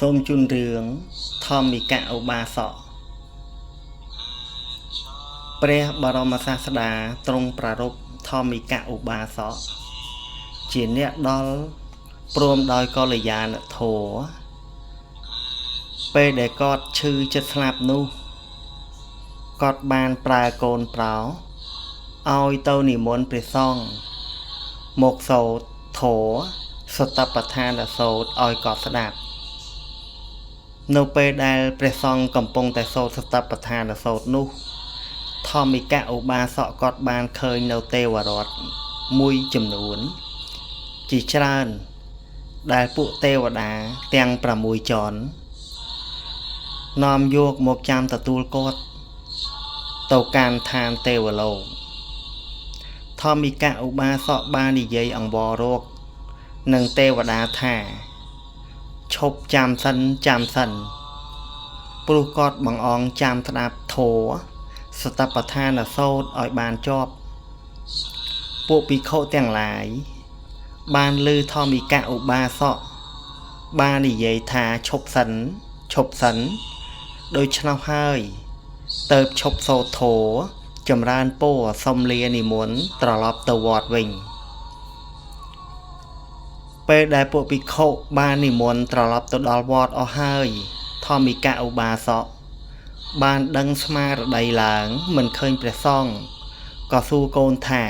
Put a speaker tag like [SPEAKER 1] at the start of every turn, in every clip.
[SPEAKER 1] សូមជូនរឿងធម្មិកឧបាសកព្រះបរមសាស្តាទ្រង់ប្រារព្ធធម្មិកឧបាសកជាអ្នកដល់ព្រមដោយកល្យាណធម៌ពេលដែលគាត់ឈឺចិត្តស្លាប់នោះគាត់បានប្រើកូនប្រោឲ្យទៅនិមន្តព្រះសង្ឃមកសូត្រធម៌សតបដ្ឋានសូត្រឲ្យគាត់ស្ដាប់នៅពេលដែលព្រះសង្ឃកំពុងតែសូត្រសតបដ្ឋានសូត្រនោះធម្មិកឧបាសកគាត់បានឃើញនៅទេវរតមួយចំនួនជាច្រើនដែលពួកទេវតាទាំង6ជាន់នាំយកមកចាំទទួលគាត់ទៅកាន់ឋានទេវលោកធម្មិកឧបាសកបាននិយាយអង្វររកនឹងទេវតាថាឈប់ចាំសិនចាំសិនព្រោះគាត់បង្អង់ចាំស្ដាប់ធម៌សតបដ្ឋានសូត្រឲ្យបានជាប់ពួកភិក្ខុទាំងឡាយបានឮធម្មិកឧបាសកបាននិយាយថាឈប់សិនឈប់សិនដូច្នោះហើយទៅឈប់សូត្រធម៌ចម្រើនពរសុំលានិមន្តត្រឡប់ទៅវត្តវិញពេលដែលពួកភិក្ខុបាននិមន្តត្រឡប់ទៅដល់វត្តអស់ហើយធម្មិកឧបាសកបានដឹងស្មារតីឡើងមិនឃើញព្រះសង្ឃក៏សួរកូនថា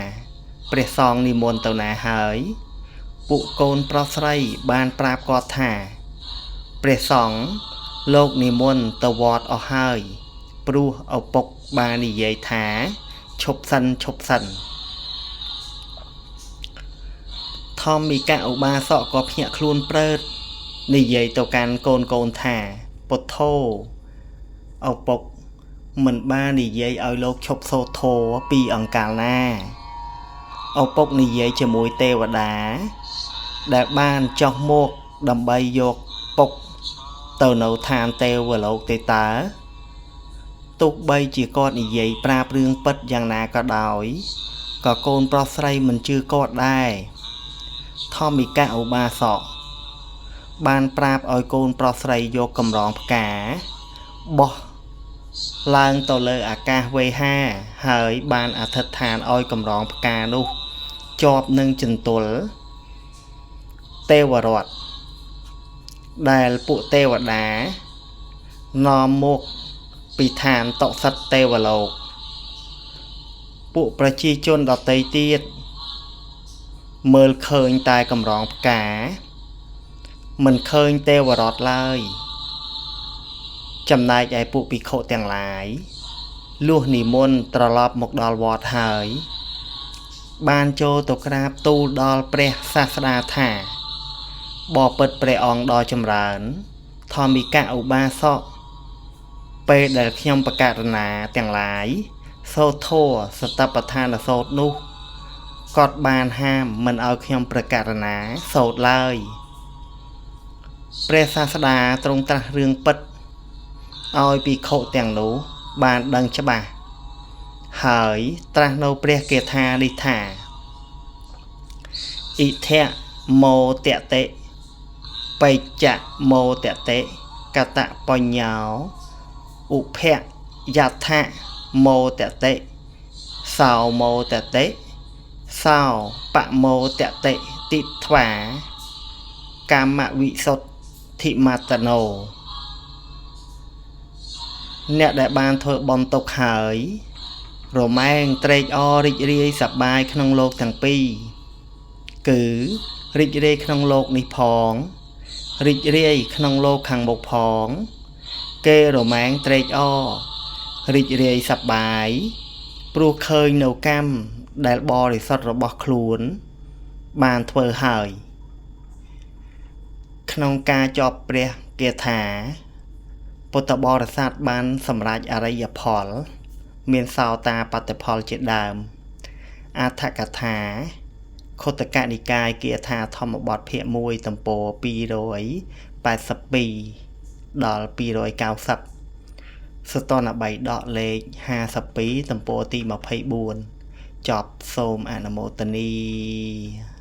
[SPEAKER 1] ព្រះសង្ឃនិមន្តទៅណាហើយពួកកូនប្រុសស្រីបានប្រាប់គាត់ថាព្រះសង្ឃលោកនិមន្តទៅវត្តអស់ហើយព្រោះឪពុកបាននិយាយថាឈប់សិនឈប់សិនធម្មិកឧបាសកក៏ភ្ញាក់ខ្លួនព្រឺតនិយាយទៅកាន់កូនថាពុទ្ធោឪពុកមិនបាននិយាយឲ្យលោកឈប់សូត្រធម៌ពីអង្កាលណាឪពុកនិយាយជាមួយទេវតាដែលបានចុះមកដើម្បីយកពុកទៅនៅឋានទេវលោកទេតើទោះបីជាគាត់និយាយប្រាប់រឿងពិតយ៉ាងណាក៏ដោយក៏កូនប្រុសស្រីមិនជឿគាត់ដែរធម្មិកឧបាសកបានប្រាប់ឲ្យកូនប្រុសស្រីយកកម្រងផ្កាបោះឡើងទៅលើអាកាសវេហាហើយបានអធិដ្ឋានឲ្យកម្រងផ្កានោះជាប់នឹងចន្ទល់ទេវរតដែលពួកទេវតានាំមកពីឋានតុសិតទេវលោកពួកប្រជាជនដទៃទៀតមើលឃើញតែកម្រងផ្កាមិនឃើញទេវរតឡើយចំណែកឯពួកភិក្ខុទាំងឡាយលុះនិមន្តត្រឡប់មកដល់វត្តហើយបានចូលទៅក្រាបទូលដល់ព្រះសាស្តាថាបបិទ្ធព្រះអង្គដ៏ចម្រើនធម្មិកឧបាសកពេលដែលខ្ញុំបករណាទាំងឡាយសូត្រធម៌សតបដ្ឋានសូត្រនោះគាត់បានហាមមិនឲ្យខ្ញុំប្រករណាសូត្រឡើយព្រះសាស្តាទ្រង់ត្រាស់រឿងពិតឲ្យភិក្ខុទាំងនោះបានដឹងច្បាស់ហើយត្រាស់នៅព្រះគាថានេះថាអ៊ិធៈមោតតិបិច្ចមោតតិកតបញ្ញោឧភយដ្ឋមោតតិសោមោតតិសោបមោតតិទិថ្វាកម្មវិសុទ្ធិមតណោអ្នកដែលបានធ្វើបុណ្យទុកហើយរមែងត្រេកអររីករាយសប្បាយក្នុងលោកទាំងពីរគឺរីករាយក្នុងលោកនេះផងរីករាយក្នុងលោកខាងមុខផងគេរមែងត្រេកអររីករាយសប្បាយព្រោះឃើញនៅកម្មដែលបរិសុទ្ធរបស់ខ្លួនបានធ្វើហើយក្នុងការចប់ព្រះគាថាពុទ្ធបរិស័ទបានសម្រេចអរិយផលមានសោតាបត្តផលជាដើមអត្ថកថាខុទ្ទកនិកាយគាថាធម្មបទភាគ1ទំព័រ282ដល់290សតនបៃដកលេខ52ទំព័រទី24ចប់សូមអនុមោទនី។